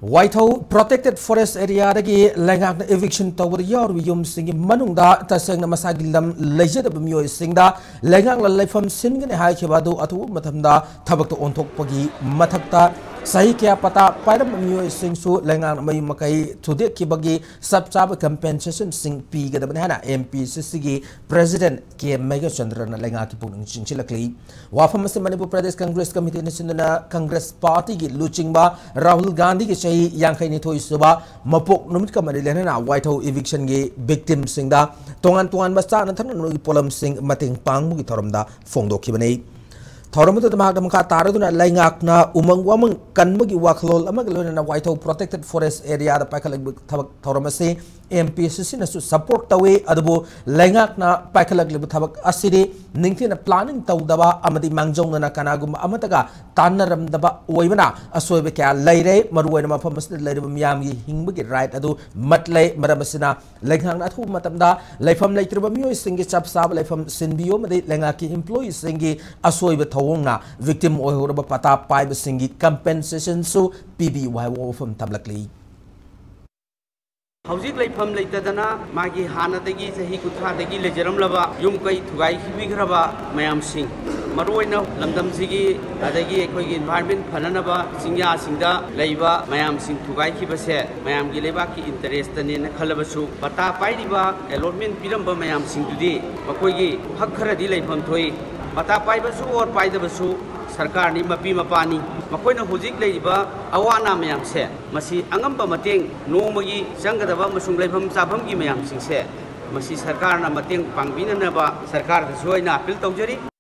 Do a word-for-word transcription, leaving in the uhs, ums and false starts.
ꯋꯥꯏꯊꯧ Protected Forest Areaꯗꯒꯤ ꯂꯩꯉꯥꯛꯅ eviction ꯇꯧꯕꯗ ꯌꯥꯎꯔꯤꯕ ꯌꯨꯝꯁꯤꯡꯒꯤ ꯃꯅꯨꯡꯗ ꯇꯁꯦꯡꯅ ꯃꯁꯥꯒꯤ ꯂꯝ ꯂꯩꯖꯗꯕ ꯃꯤꯑꯣꯏꯁꯤꯡꯗ ꯂꯩꯉꯥꯛꯅ ꯂꯩꯐꯝ ꯁꯤꯟꯒꯅꯤ ꯍꯥꯏꯈꯤꯕ ꯑꯗꯨ ꯑꯊꯨꯕ ꯃꯇꯝꯗ ꯊꯕꯛꯇ ꯑꯣꯟꯊꯣꯛꯄꯒꯤ ꯃꯊꯛꯇ, ꯆꯍꯤ ꯀꯌꯥ ꯄꯇꯥ ꯄꯥꯏꯔꯝꯕ ꯃꯤꯑꯣꯏꯁꯤꯡꯁꯨ ꯂꯩꯉꯥꯛꯅ ꯃꯌꯨꯝ ꯃꯀꯩ ꯊꯨꯗꯦꯛꯈꯤꯕꯒꯤ ꯆꯞ ꯆꯥꯕ compensationꯁꯤꯡ ꯄꯤꯒꯗꯕꯅꯤ ꯍꯥꯏꯅ MPCCꯒꯤ President ꯀꯦ ꯃꯦꯘꯆꯟꯗ꯭ꯔꯅ ꯂꯩꯉꯥꯛꯀꯤ ꯄꯨꯛꯅꯤꯡ ꯆꯤꯡꯁꯤꯜꯂꯛꯂꯤ꯫ ꯋꯥꯐꯝ ꯑꯁꯤ ꯃꯅꯤꯄꯨꯔ ꯄ꯭ꯔꯗꯦꯁ ꯀꯪꯒ꯭ꯔꯦꯁ ꯀꯃꯤꯇꯤꯅ ꯁꯤꯟꯗꯨꯅ ꯀꯪꯒ꯭ꯔꯦꯁ ꯄꯥꯔꯇꯤꯒꯤ ꯂꯨꯆꯤꯡꯕ ꯔꯥꯍꯨꯜ ꯒꯥꯟꯙꯤꯒꯤ ꯆꯍꯤ ꯌꯥꯡꯈꯩ ꯅꯤꯊꯣꯏ ꯁꯨꯕ ꯃꯄꯣꯛ ꯅꯨꯃꯤꯠꯀ ꯃꯔꯤ ꯂꯩꯅꯅ ꯋꯥꯏꯊꯧ evictionꯒꯤ victimꯁꯤꯡꯗ ꯇꯣꯉꯥꯟ ꯇꯣꯉꯥꯟꯕ ꯆꯥꯅ ꯊꯛꯅꯕꯒꯤ ꯄꯣꯠꯂꯝꯁꯤꯡ ꯃꯇꯦꯡ ꯄꯥꯡꯕꯒꯤ ꯊꯧꯔꯝꯗ ꯐꯣꯡꯗꯣꯛꯈꯤꯕꯅꯤ꯫ ꯊꯧꯔꯝ ꯑꯗꯨꯗ ꯃꯍꯥꯛꯅ ꯃꯈꯥ ꯇꯥꯔꯗꯨꯅ ꯂꯩꯉꯥꯛꯅ ꯎꯃꯪ ꯋꯥꯃꯪ ꯀꯟꯕꯒꯤ ꯋꯥꯈꯜꯂꯣꯟ ꯑꯃꯒ ꯂꯣꯏꯅꯅ ꯋꯥꯏꯊꯧ Protected Forest Areaꯗ ꯄꯥꯏꯈꯠꯂꯛꯂꯤꯕ ꯊꯕꯛ ꯊꯧꯔꯝ ꯑꯁꯤ MPCCꯅꯁꯨ support ꯇꯧꯏ, ꯑꯗꯨꯕꯨ ꯂꯩꯉꯥꯛꯅ ꯄꯥꯏꯈꯠꯂꯛꯂꯤꯕ ꯊꯕꯛ ꯑꯁꯤꯗꯤ ꯅꯤꯡꯊꯤꯅ planning ꯇꯧꯗꯕ ꯑꯃꯗꯤ ꯃꯥꯡꯖꯧꯅꯅ ꯀꯅꯥꯒꯨꯝꯕ ꯑꯃꯠꯇꯒ ꯇꯥꯟꯅꯔꯝꯗꯕ ꯑꯣꯏꯕꯅ ꯑꯁꯣꯏꯕ ꯀꯌꯥ ꯂꯩꯔꯦ꯫ ꯃꯔꯨꯑꯣꯏꯅ ꯃꯐꯝ ꯑꯁꯤꯗ ꯂꯩꯔꯤꯕ ꯃꯤꯌꯥꯝꯒꯤ ꯍꯤꯡꯕꯒꯤ right ꯑꯗꯨ ꯃꯠꯂꯦ꯫ ꯃꯔꯝ ꯑꯁꯤꯅ ꯂꯩꯉꯥꯛꯅ ꯑꯊꯨꯕ ꯃꯇꯝꯗ ꯂꯩꯐꯝ ꯂꯩꯇ꯭ꯔꯕ ꯃꯤꯑꯣꯏꯁꯤꯡꯒꯤ ꯆꯞ ꯆꯥꯕ ꯂꯩꯐꯝ ꯁꯤꯟꯕꯤꯌꯨ ꯑꯃꯗꯤ ꯂꯩꯉꯥꯛꯀꯤ employeeꯁꯤꯡꯒꯤ ꯑꯁꯣꯏꯕ ꯊꯧꯑꯣꯡꯅ victim ꯑꯣꯏꯍꯧꯔꯕ ꯄꯇꯥ ꯄꯥꯏꯕꯁꯤꯡꯒꯤ compensationꯁꯨ ꯄꯤꯕꯤꯌꯨ ꯍꯥꯏꯕ ꯋꯥꯐꯝ ꯊꯝꯂꯛꯂꯤ꯫ ꯍꯧꯖꯤꯛ ꯂꯩꯐꯝ ꯂꯩꯇꯗꯅ ꯃꯥꯒꯤ ꯍꯥꯟꯅꯗꯒꯤ ꯆꯍꯤ ꯀꯨꯟꯊ꯭ꯔꯥꯗꯒꯤ ꯂꯩꯖꯔꯝꯂꯕ ꯌꯨꯝ ꯀꯩ ꯊꯨꯒꯥꯏꯈꯤꯕꯤꯈ꯭ꯔꯕ ꯃꯌꯥꯝꯁꯤꯡ, ꯃꯔꯨꯑꯣꯏꯅ ꯂꯝꯗꯝꯁꯤꯒꯤ ꯑꯗꯒꯤ ꯑꯩꯈꯣꯏꯒꯤ environment ꯐꯅꯅꯕ ꯆꯤꯡꯌꯥꯁꯤꯡꯗ ꯂꯩꯕ ꯃꯌꯥꯝꯁꯤꯡ ꯊꯨꯒꯥꯏꯈꯤꯕꯁꯦ ꯃꯌꯥꯝꯒꯤ ꯂꯩꯕꯥꯛꯀꯤ interestꯇꯅꯦꯅ ꯈꯜꯂꯕꯁꯨ, ꯄꯇꯥ ꯄꯥꯏꯔꯤꯕ allotment ꯄꯤꯔꯝꯕ ꯃꯌꯥꯝꯁꯤꯡꯗꯨꯗꯤ ꯃꯈꯣꯏꯒꯤ ꯍꯛ ꯈꯔꯗꯤ ꯂꯩꯐꯝ ꯊꯣꯛꯏ꯫ ꯄꯇꯥ ꯄꯥꯏꯕꯁꯨ or ꯄꯥꯏꯗꯕꯁꯨ ꯁꯔꯀꯥꯔꯅꯤ, ꯃꯄꯤ ꯃꯄꯥꯅꯤ꯫ ꯃꯈꯣꯏꯅ ꯍꯧꯖꯤꯛ ꯂꯩꯔꯤꯕ ꯑꯋꯥ ꯑꯅꯥ ꯃꯌꯥꯝꯁꯦ, ꯃꯁꯤ ꯑꯉꯝꯕ ꯃꯇꯦꯡ, ꯅꯣꯡꯃꯒꯤ ꯆꯪꯒꯗꯕ ꯑꯃꯁꯨꯡ ꯂꯩꯐꯝ ꯆꯥꯐꯝꯒꯤ ꯃꯌꯥꯝꯁꯤꯡꯁꯦ, ꯃꯁꯤ ꯁꯔꯀꯥꯔꯅ ꯃꯇꯦꯡ ꯄꯥꯡꯕꯤꯅꯅꯕ ꯁꯔꯀꯥꯔꯗꯁꯨ ꯑꯩꯅ appeal ꯇꯧꯖꯔꯤ꯫